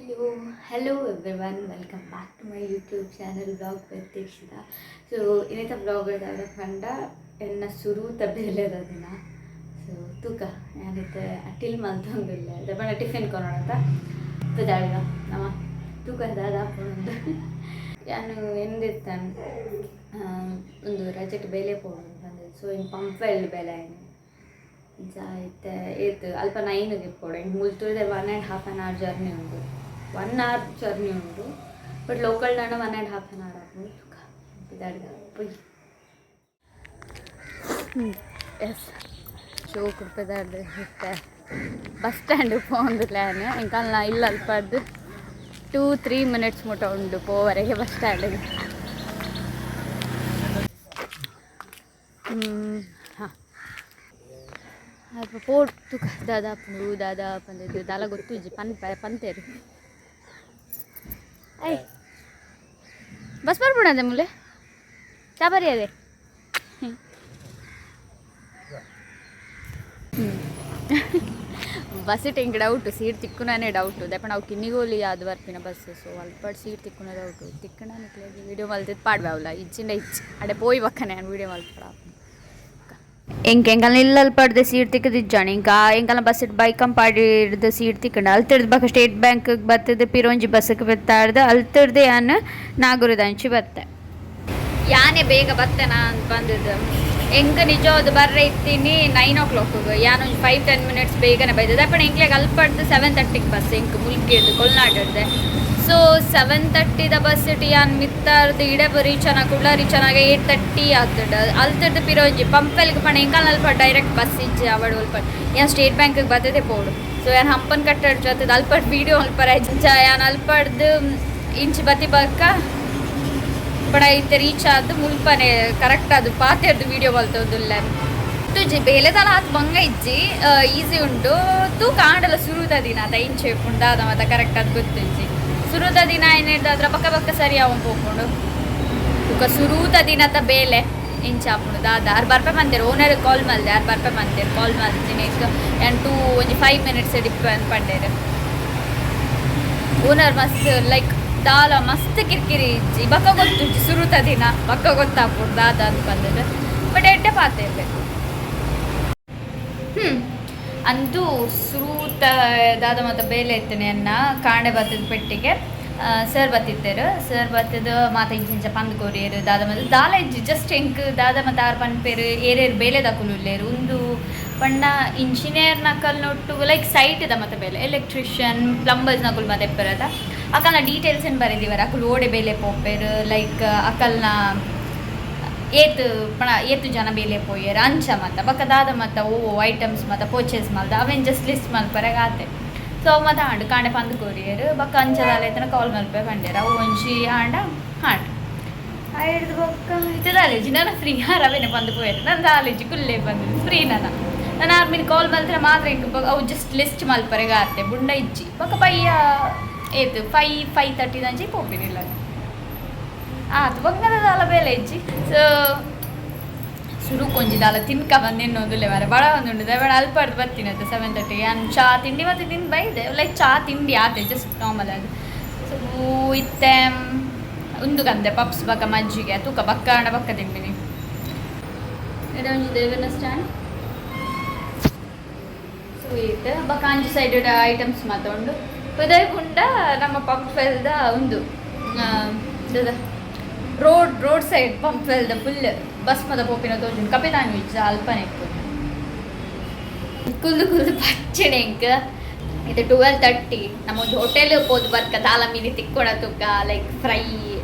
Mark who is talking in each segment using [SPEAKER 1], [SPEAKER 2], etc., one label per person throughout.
[SPEAKER 1] Hello, hello everyone, welcome back to my YouTube channel, Vlog with Dikshita. So ಇನ್ನಿತ vlog ಪಂಡ ಎನ್ನ ಸುರೂತ ಬೇಲೆದ ದಿನ. ಸೊ ತೂಕ, ಯಾನಿತ್ತೆ ಅಟಿಲ್ ಮಲ್ತೊಂದುಲ್ಲೆ. ಪಂಡ ಟಿಫಿನ್ ಕೊನೊಡತ ಪೆದಾಳ್ಗ ನಮ ತೂಕ ದಾದ ಆಪುಂಡು. ಯಾನು ಎಂದಿತ್ತ ಒಂದು ರಜೆಟ್ ಬೇಲೆ ಪೋವೊಡು ಪಂದ್. ಸೊ ಇನ್ ಪಂಪ್ವೆಲ್ ಬೇಲೆ ಆಯ್ನೆ. ಇಂಚ ಇತ್ತೆ ಏತ್ ಅಲ್ಪ 9ಗೆ ಇಪ್ಪೊಡು ಎಂಕ್. ಮುಲ್ತುರ್ದೆ 1.5 an hour journey ಉಂಡು, 1 ಅವರ್ ಜರ್ನಿ ಉಂಡು. ಬಟ್ ಲೋಕಲ್ ದಾಂಡ 1.5 ಆನ್ ಅವರ್ ಆಪುಂಡು. ತೂಕ, ಪಿದಾಡ್ಗ ಪೊಯ್. ಎಸ್, ಶೋಕುಡು ಪೆದಾಡ್ದು ಇತ್ತೆ ಬಸ್ ಸ್ಟ್ಯಾಂಡ್ ಪೋವೊಂದುಲ್ಲೆ ಯಾನ್. ಎಂಕಲ್ನ ಇಲ್ಲ ಅಲ್ಪಡ್ದು 2-3 ಮಿನಿಟ್ಸ್ ಮುಟ ಉಂಡು ಪೋವರೆಗೆ ಬಸ್ ಸ್ಟ್ಯಾಂಡಿಗೆ. ಹಾಂ, ಅಲ್ಪ ಪೋಟ್ ತುಕ ದಾದ ಆಪುಂಡು ದಾದ ಪಂದ್ ದಾಲ ಗೊತ್ತುಜ್ಜಿ. ಪನ್ಪ ಪಂತೇರು. I bus ಬರ್ಪುಂಡದೆ ಮುಲ್ಲೆ ಚಾ ಬರಿ ಅದೇ. ಬಸ್ ಎಂಕ್ ಡೌಟ್, ಸೀಟ್ ತಿಕ್ಕುನೇ ಡೌಟ್. ದೆಪಂಡ ಅವು ಕಿನ್ನಿಗೋಲಿ ಅದು ಬರ್ಪಿನ ಬಸ್. ಸೊ ಅಲ್ಪಡ್ ಸೀಟ್ ತಿಕ್ಕುನ ಡೌಟು. ತಿಕ್ಕುನ ವಿಡಿಯೋ ಮಲ್ತಿದ್ದು ಪಾಡ್ವೆ ಅವಲ್ಲ, ಇಜ್ಜಿಂಡ ಇಜ್ಜಿ. ಅಡೆ ಪೋಯಿ ಬಕ್ಕನೆ ನಾನು ವಿಡಿಯೋ ಮಲ್ಪಡ. ಎಂಕ್ ಎಂಕಲ್ನ ಇಲ್ಲಲ್ ಪಡ್ದೆ ಸೀಟ್ ತಿಕ್ಕದಿಜ್ಜಾಣ. ಇಂಕ ಎಂಕಲ್ನ ಬಸ್ ಬೈಕಂಪಾಡಿ ಹಿಡ್ದು ಸೀಟ್ ತಿಕ್ಕಂಡ. ಅಲ್ತಿಡ್ದು ಬೊಕ ಸ್ಟೇಟ್ ಬ್ಯಾಂಕ್ ಬತ್ತದ ಪಿರೊಂಜಿ ಬಸ್ಗೆ ಬತ್ತಾಡ್ದು ಅಲ್ತಿಡ್ದು ಯಾನ್ ನಾಗೂರದಂಚಿ ಬತ್ತೆ. ಯಾನೇ ಬೇಗ ಬತ್ತೆನಾ ಅಂತ ಬಂದಿದ್ದು. ಎಂಕ್ ನಿಜವಾದ ಬರ್ರೆ ಇತ್ತೀನಿ 9 ಓ ಕ್ಲಾಕ್. ಯಾನ್ ಒಂಜಿ 5-10 ಮಿನಿಟ್ಸ್ ಬೇಗನೆ ಬೈದದ. ಅಪ್ಪಣ ಎಂಕ್ಲೆಗ್ ಅಲ್ಪಡ್ದು 7:30ಗೆ ಬಸ್ ಎಂಕ್ ಮುಲ್ಕಿಡ್ದು ಕೊಲ್ನಾಡಿಡ್ದೆ. ಸೊ 7:30ದ ಬಸ್ it ಯಾನ್ ಮಿತ್ತಾರ್ದು ಇಡೆ ರೀಚ್ ಆನ ಕುಡ್ಲ ರೀಚ್ ಆನಾಗ 8:30 ಆತುಂಡು. ಅಲ್ತಿಡ್ದು ಪಿರ ಒಂಜಿ ಪಂಪೆಲ್ಗ್ ಪಂಡ ಎಂಕಲ್ನ ಅಲ್ಪ ಡೈರೆಕ್ಟ್ ಬಸ್ ಇಜ್ಜಿ ಅವಡ್ ಒಲ್ಪ. ಯಾನ್ ಸ್ಟೇಟ್ ಬ್ಯಾಂಕ್ಗೆ ಬತ್ತದೇ ಪೋಡು. ಸೊ ಯಾನ್ ಹಂಪನ್ ಕಟ್ಟಡ್ ಜೊತೆ ಅಲ್ಪಡ್ ವೀಡಿಯೋ ಅಲ್ಪರ ಇಂಚ ಯಾನ್ ಅಲ್ಪಡ್ದು ಇಂಚಿ ಬತ್ತಿ ಬಕ್ಕ ಪಡ ಇತ್ತೆ ರೀಚ್ ಆದ್ ಮುಲ್ಪನೆ ಕರೆಕ್ಟ್ ಅದು ಪಾತೆರ್ದು ವೀಡಿಯೋ ಮಲ್ತೊಂದುಲ್ಲೆ. ತುಜಿ ಬೇಲೆದಲ ಆತ್ ಬಂಗ ಇಜ್ಜಿ, ಈಸಿ ಉಂಡು. ತೂಕ, ಆಂಡಲ ಸುರುತ ದಿನ ಆತ ಇಂಚೆ ಉಪ್ಪುಂಡು ದಾದ ಮಾತ ಕರೆಕ್ಟ್ ಅದು ಗೊತ್ತುಜ್ಜಿ. ಸುರುತ ದಿನ ಏನಿಡ್ದಾದ್ರ ಬಕ್ಕ ಬಕ್ಕ ಸರಿ ಅವನ್ ಪೋಪುಂಡು. ತೂಕ, ಸುರೂತ ದಿನತ ಬೇಲೆ ಇಂಚ ಆಪುಂಡು ದಾದ. ಆರ್ ಬರ್ಪೆ ಪಂತೆರ್, ಓನರ್ ಕಾಲ್ ಮಲ್ದೆ. ಆರ್ ಬರ್ಪೆ ಪಂತೆರ್. ಕಾಲ್ ಮಲ್ತಿನಿ ಯಾನ್ ಟೂ ಒಂಜಿ 5 ಮಿನಿಟ್ಸ್ ಡಿಪ್ಪ ಪಂಡೇರು. ಓನರ್ ಮಸ್ತ್ ಲೈಕ್ ದಾಲ ಮಸ್ತ್ ಕಿರಿಕಿರಿ ಇಜ್ಜಿ. ಬಕ್ಕ ಗೊತ್ತುಜ್ಜಿ, ಸುರುತ ದಿನ ಬಕ್ಕ ಗೊತ್ತಾಪುಂಡು ದಾದ ಅಂತ ಬಂದದ್ದು. ಬಟ್ ಎಡ್ಡೆ ಪಾತೆರ್ಲೆ. ಅಂತೂ ಸುರೂತ ದಾದ ಮಾತ ಬೇಲೆ ಇತ್ತನೆ ಅನ್ನ ಕಾಂಡೆ ಬತ್ತದ ಪೆಟ್ಟಿಗೆ ಸರ್ ಬತ್ತಿತ್ತೇರು. ಸರ್ ಬತ್ತದ ಮಾತ ಇಂಚ ಇಂಚ ಪಂದ್ ಕೊರಿಯರು. ದಾದ ಮತ್ತೆ ದಾಲ ಇಜ್ಜಿ, ಜಸ್ಟ್ ಎಂಕ್ ದಾದ ಮತ್ತೆ ಆರ್ ಪನ್ಪೇರು, ಏರೇರು ಬೇಲೆ ದಕುಲು ಉಲ್ಲೇರು. ಉಂದು ಪಂಡ engineer ನಕಲ್ nut like site the ಮತ್ತೆ ಬೇಲೆ, ಎಲೆಕ್ಟ್ರಿಷಿಯನ್, ಪ್ಲಂಬರ್ಸ್ ನಕುಲು ಮತ್ತೆ ಎಪ್ಪರದ ಅಕಲ್ನ ಡೀಟೇಲ್ಸ್ ಏನು ಬರೆದಿವರ, ಅಕುಲು ಓಡೆ ಬೇಲೆ ಪೋಪೇರು, ಲೈಕ್ ಅಕಲ್ನ ಏತ್ ಪಣ ಏತ್ ಜನ ಬೇಲೆ ಪೋಯೆರ್ ಅಂಚ ಮತ್ತ ಬೊಕ್ಕ ದಾದ ಮತ್ತ ಓ ಐಟಮ್ಸ್ ಮತ್ತ ಪರ್ಚೇಸ್ ಮಲ್ದ ಅವೇನು ಜಸ್ಟ್ ಲಿಸ್ಟ್ ಮಲ್ಪರೆಗ್ ಆತೆ. ಸೊ ಅವು ಮಾತ ಆಂಡ್ ಕಾಂಡೆ ಪಂದ್ ಕೊರಿಯೆರ್. ಬೊಕ್ಕ ಅಂಚ ದಾಲ ಇತ್ತನ ಕಾಲ್ ಮಲ್ಪೆ ಪಂಡೆರ್. ಅವು ಒಂಜಿ ಆಂಡ ಆಂಡ್ ಆಯ್ಡ್ದು ಬೊಕ್ಕ ಇತ್ತೆ ದಾಲೇಜಿ ನನ ಫ್ರೀ. ಆರ್ ಅವೇನೆ ಪಂದ್ ಪೋಯೆರ್, ನನ್ ದಾಲೇಜಿ ಕುಲ್ಲೆ ಬಂದಿದ್ದು ಫ್ರೀ. ನನ ನಾನು ಆರ್ಮಿನ ಕಾಲ್ ಮಲ್ತಿನ ಮಾತ್ರ ಎಂಕ್ ಅವು ಜಸ್ಟ್ ಲಿಸ್ಟ್ ಮಲ್ಪರೆಗ್ ಆತೆ, ಬುಂಡ ಇಜ್ಜಿ. ಬೊಕ್ಕ ಬಯ್ಯ ಏತ್ 5-5:30 ದಂಚಿ ಪೋಪಿನಿಲ್ಲ ಆತು. ಬಂಗಾರದ ದಾಲ ಬೇಲೆ ಇಜ್ಜಿ. ಸೊ ಸುರುಕ್ ಒಂಜಿ ದಾಲ ತಿನ್ಕ ಬಂದು ಮಾರೆ ಬಡ ಒಂದುಂಡು ಬೇಡ. ಅಲ್ಪಡ್ದು ಬರ್ತೀನಿ ಅದು 7:30. ಯಾನ್ ಚಾ ತಿಂಡಿ ಮತ್ತೆ ತಿಂದು ಬೈದೆ. ಲೈಕ್ ಚಾ ತಿಂಡಿ ಆತೆ, ಜಸ್ಟ್ ನಾರ್ಮಲ್ ಅದು. ಸೊ ಇತ್ತೆ ಉಂದು ಕಂದೆ ಪಪ್ಸ್ ಬಕ್ಕ ಮಜ್ಜಿಗೆ. ತೂಕ, ಬಕ್ಕ ಅಂಡ ಬಕ್ಕ ತಿಂಬಿನಿ. ಒಂಜಿ ದೇವನ ಸ್ಟ್ಯಾಂಡ್ ಸ್ವೀಟ್ ಬಕ್ಕ ಅಂಚು ಸೈಡ್ ಐಟಮ್ಸ್ ಮಾತ ಉಂಡು. ಪುದರ್ ಪುಂಡ ನಮ್ಮ ಪಂಪ್ವೆಲ್ದ ಉಂದು ರೋಡ್ ರೋಡ್ ಸೈಡ್ ಪಂಪ್ವೆಲ್ದ ಫುಲ್ ಬಸ್ ಮದ ಪೋಪಿನ ತೋಜುಂಡು. ಕಪಿತಾನ್ ಇಜ್ಜ ಅಲ್ಪನೆ ಇಪ್ಪುಂಡು. ಕುಲ್ದು ಕುಲ್ದು ಪಚ್ಚಣೆ ಎಂಕ್. ಇದು 12:30. ನಮ್ಮ ಒಂದು ಹೋಟೆಲ್ ಪೋದು ಬರ್ಕ ದಾಲ ಮೀನಿ ತಿಕ್ಕೊಡ ತುಕ್ಕ, ಲೈಕ್ ಫ್ರೈ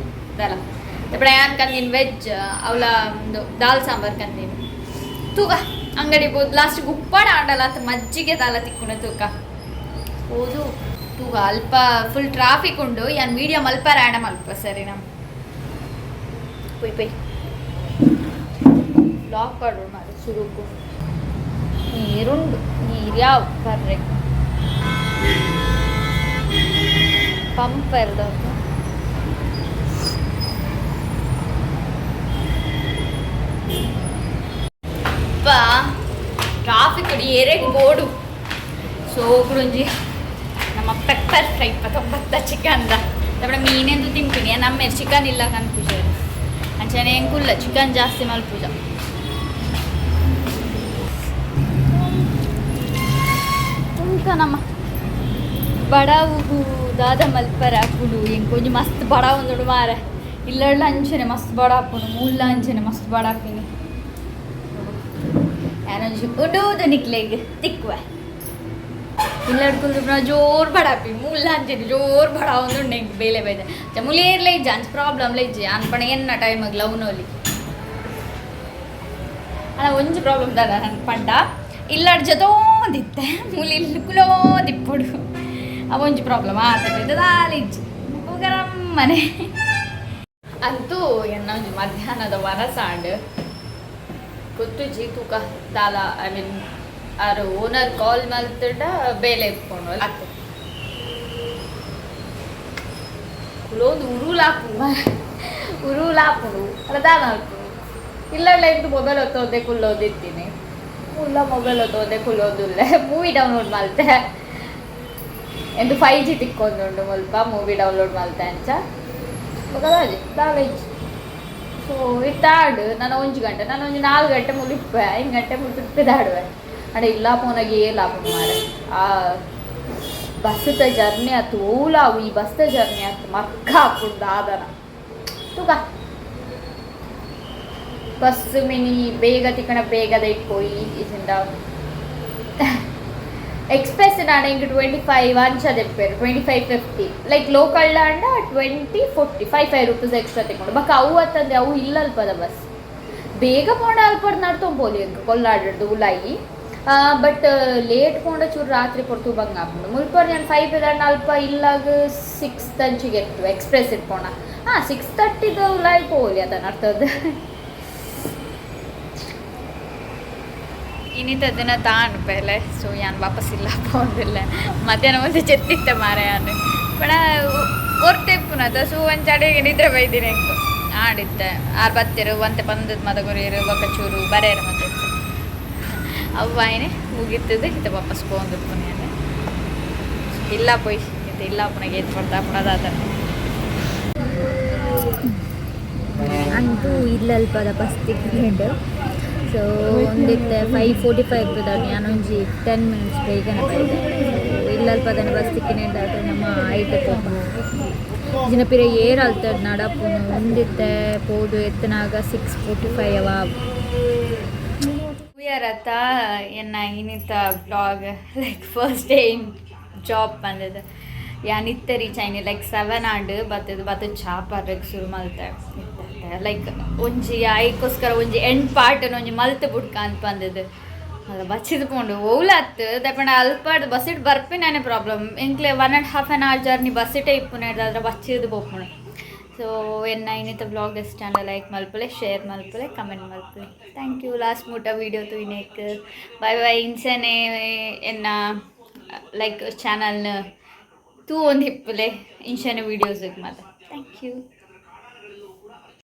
[SPEAKER 1] ದಾಲ ಪ್ರಯಾನ್ ಕಂದಿನ, ವೆಜ್ ಅವಲ ಒಂದು ದಾಲ್ ಸಾಂಬಾರ್ ಕಂದಿನ. ತೂಕ, ಅಂಗಡಿ ಪೋದು ಲಾಸ್ಟ್ ಉಪ್ಪಾಡ ಆಂಡಲ ಆತ ಮಜ್ಜಿಗೆ ದಾಲ ತಿಕ್ಕುನ ತೂಕ ಪೋದು. ತೂಕ, ಅಲ್ಪ ಫುಲ್ ಟ್ರಾಫಿಕ್ ಉಂಡು. ಯಾನ್ ವೀಡಿಯೋ ಮಲ್ಪಾರ ಆಡ ಮಲ್ಪ ಸರಿ ನಮ್ ಪೊಯ್ ಪೊಯ್ ಲಾಕ್ ಪಾಡೋಡು ಮಾರೆ. ಸುರುಕು ನೀರುಂಡು, ನೀರು ಯಾವ ಬರ್ರೆ ಪಂಪ್ ಎಲ್ದ. ಟ್ರಾಫಿಕ್ ಏರೆಗ್ ಬೋಡು. ಸೋಕುಡೊಂಜಿ ನಮ್ಮ ನಮ್ಮ ಪೆಪ್ಪರ್ ಫ್ರೈ ಪತ್ತೊಂಬತ್ತ ಚಿಕನ್ the ತಪ್ಪಡ ಮೀನೆಂದು ತಿಂಪಿನಿ ನಮ್ಮ ಚಿಕನ್ ಇಲ್ಲ ಕನ್ಪುಜ ಅಂಚನೆ ಎಂಕುಲ್ಲ ಚಿಕನ್ ಜಾಸ್ತಿ ಮಲ್ಪುಜ. ತೂಕ ನಮ್ಮ ಬಡವುಗು ದಾದ ಮಲ್ಪರ ಅಪ್ಪುಡು ಎಂಕೊಂಜಿ ಮಸ್ತ್ ಬಡ ಒಂದುಡು ಮಾರೆ ಇಲ್ಲಡ್ಲ ಅಂಚನೆ ಮಸ್ತ್ ಬಡ ಆಪುಂಡು ಮೂಲ ಅಂಚನೆ ಮಸ್ತ್ ಬಡ ಆಪಿನಿ ಯಾನೊಂಜಿ ಉಡುವುದು ನಿಕ್ಲೆಗ್ ತಿಕ್ಕುವೆ ಇಲ್ಲಡ್ಕುಲ್ದು ಜೋರ್ ಬಡಾಪಿ ಮೂಲ ಅಂಚನೆ ಜೋರ್ ಬಡ ಒಂದುಂಡು ಎಂಕ್ ಬೇಲೆ ಬೈದೆ ಮುಲೇರ್ಲೆ ಇಜ್ಜಿ ಅಂಚ ಪ್ರಾಬ್ಲಮ್ ಇಜ್ಜಿ ಅನ್ಪಣ ಎನ್ನ ಟೈಮಗ್ ಲವ್ನೋಲಿ ಅಲ್ಲ ಒಂಜಿ ಪ್ರಾಬ್ಲಮ್ ದಾದ ನನ್ ಪಂಡ ಇಲ್ಲಡ್ ಜೊತೋಂದಿತ್ತೆ ಮೂಲಿ ಇಲ್ಲುಕುಲೋದಿಪ್ಪುಡು ಅವೊಂಜಿ ಪ್ರಾಬ್ಲಮ್ ಆತ ದಾಲಿಜ್ಜಿ ಗರಮ್ಮನೆ. ಅಂತೂ ಎನ್ನ ಒಂಜಿ ಮಧ್ಯಾಹ್ನದ ವನಸಾಂಡ್ ಗೊತ್ತುಜಿ ತೂಕ ದಾಲ I mean ಆರು ಓನರ್ ಕಾಲ್ ಮಲ್ತುಂಡ ಬೇಲೆ ಇಟ್ಕೊಂಡು ಅತ್ತೆ ಕುಲೊಂದು ಉರುಲಾಪು ಉರುಲಾಪುಡು ಅಲ್ಲ ದಾಲ ಮಲ್ಪುಡು ಇಲ್ಲಲ್ಲ ಇಂದು ಮೊಬೈಲ್ ಹೊತ್ತೋದೆ ಕುಲ್ಲೋದಿತ್ತೀನಿ ಉಲ್ಲ ಮೊಬೈಲ್ ಹೊತ್ತೋದೆ ಕುಲ್ಲೋದುಲ್ಲೆ ಮೂವಿ ಡೌನ್ಲೋಡ್ ಮಲ್ತೆ ಎಂದು 5G ತಿಕ್ಕೊಂದುಂಡು ಮುಲ್ಪ ಮೂವಿ ಡೌನ್ಲೋಡ್ ಮಲ್ತೆ ಅಂಚ ಬೊಕ ದಾಲ ಇಜ್ಜಿ. ಸೊ ಇತ್ತಾಡು ನಾನು ಒಂಜಿ ಗಂಟೆ ನಾನು ಒಂಜಿ 4 ಗಂಟೆ ಮುಲಿಪ್ಪೆ 5 ಗಂಟೆ ಮುಲಿಪ್ಪೆದಾಡುವೆ ಅಂಡ ಇಲ್ಲ ಪೋನಾಗ ಏಲಾಪು ಮಾರೆ ಆ ಬಸ್ದ ಜರ್ನಿ ಆತು ಓಲಾವು ಈ ಬಸ್ದ ಜರ್ನಿ ಆತು ಮಕ್ಕ ಆಪುಂಡು ದಾದನ ತೂಕ ಬಸ್ ಮಿನಿ ಬೇಗ ತಿಕ್ಕಣ ಬೇಗದ ಇಟ್ಕೋಯಿ ಇಜಿಂದ ಎಕ್ಸ್ಪ್ರೆಸ್ ನಾಡ ಇಂಕ 25 ಅಂಚ ದೆಪ್ಪೆರ್ 25.50 ಲೈಕ್ ಲೋಕಲ್ ಅಂಡ 20 40 5 5 ರುಪೀಸ್ ಎಕ್ಸ್ಟ್ರಾ ತಿಕ್ಕೊಂಡು ಬೊಕ್ಕ ಅವು ಅತ್ತಂದೆ ಅವು ಇಲ್ಲ ಅಲ್ಪದ ಬಸ್ ಬೇಗ ಪೋಂಡ ಅಲ್ಪಡ್ ನಡ್ತೊಂಬೋಲಿ ಎಂಕ್ ಕೊಲ್ಲಾಡಿಡ್ದು ಉಲಾಯಿ ಬಟ್ ಲೇಟ್ ಪೋಂಡ ಚೂರು ರಾತ್ರಿ ಪೊರ್ತು ಬಂಗ ಆಪುಂಡು ಮುಲ್ಪ ನಾನು 5 ಪಿದಾಂಡ ಅಲ್ಪ ಇಲ್ಲಾಗ 6 ತಂಚಿಗೆ ಎತ್ತು ಎಕ್ಸ್ಪ್ರೆಸ್ ಇಟ್ಪೋಣ ಹಾಂ 6:30 ಉಲಾಯಿ ಪೋಲಿ ಅದ ನಡ್ತದ. ಇನ್ನಿತ ದಿನ ತಾಂಡ್ ಪೆಲೆ ಸೊ ಯಾನ್ ವಾಪಸ್ ಇಲ್ಲ ಪೋಂದಿಲ್ಲ ಮಧ್ಯಾಹ್ನ ಒಂದು ಚೆತ್ತಿತ್ತ ಮಾರೆ ಯಾನ್ ಪಣ ಒರ್ತೆಪ್ಪುನದ ಸೊ ಒಂಚ ಅಡೆಗೆ ನಿದ್ರೆ ಬೈದಿನಿ ಎಂಕ್ ಆಡಿತ್ತೆ ಆರು ಬತ್ತೆರು ಒಂತೆ ಪಂದದ ಮದ ಕೊರಿಯರು ಬೊಕ ಚೂರು ಬರೇರು ಮತ್ತೆ ಅವ್ವಾಯಿನೆ ಮುಗಿತ್ತದು ಇತ್ತ ವಾಪಸ್ ಪೋಂದಿಪ್ಪುನ ಯಾನ್ ಇಲ್ಲ ಪೋಯ್ ಇತ್ತ ಇಲ್ಲ ಪುನಗೆ ಏತ್ ಪಡ್ತಾ ಪುಣದಾತ. ಅಂತೂ ಇಲ್ಲಲ್ಪದ ಬಸ್ ತಿಕ್ಕೊಂಡು ಸೊ ಒಂದಿತ್ತೆ 5:45 ದಾಟ ಯಾನೊಂಜಿ 10 ಮಿನಿಟ್ಸ್ ಬೇಗನೆ ಬೈದೆ. ಸೊ ಇಲ್ಲಲ್ಪದನೆ ಬಸ್ ತಿಕ್ಕಿನ ನಮ್ಮ ಐಟ್ ಪೋಪ ಜಿನ ಪಿರ ಏರ್ ಅಲ್ತಡ್ ನಡಪುನು ಒಂದಿತ್ತೆ ಪೋದು ಎತ್ತನಾಗ 6:45 ಅವ ರಥ ಎನ್ನ ಇನ್ನಿತ vlog like first day in job ಬಂದಿದೆ ಯಾನ್ ಇತ್ತೆ ರೀಚ್ ಆಯ್ನಿ ಲೈಕ್ 7 ಆಂಡ್ ಬತ್ತದ ಬತ್ತ ಚಾ ಪರ್ರಗ್ ಶುರು ಮಲ್ತೆ ಲೈಕ್ ಒಂಜಿ ಐಕೋಸ್ಕರ ಒಂಜಿ ಎಂಡ್ ಪಾರ್ಟ್ ಒಂಜಿ ಮಲ್ತ್ ಬುಡ್ಕ ಅಂತ ಬಂದಿದ್ದು ಅಲ್ಲ ಬಚ್ಚಿದ್ ಪೋಂಡು ಓಲಾತ್ ದಪ್ಪಂಡ Alpad ಬಸ್ಸಿಟ್ ಬರ್ಪಿನಾನೆ problem ಎಂಕ್ಲೆ 1.5 an hour journey ಬಸ್ಸಿಟೇ ಇಪ್ಪುನೇಡ್ದಾದ್ರೆ ಬಚ್ಚಿದ್ ಪೋಪುಂಡು. ಸೊ ಎನ್ನ ಇನ್ನಿತ ವ್ಲಾಗ್ ಇಷ್ಟ ಅಂಡ ಲೈಕ್ ಮಲ್ಪುಲೆ ಶೇರ್ ಮಲ್ಪುಲೆ ಕಮೆಂಟ್ ಮಲ್ಪುಲೆ. Thank you last ಮುಟ ವಿಡಿಯೋ ತೂಯಿನೇಕ್ ಬಾಯ್ ಬಾಯ್. ಇಂಚನೆ ಎನ್ನ ಲೈಕ್ ಚಾನಲ್ನ ತೂ ಒಂದು ಹಿಪ್ಪುಲೆ ಇಂಚನೆ ವೀಡಿಯೋಸ್ ಮಾತ. Thank you.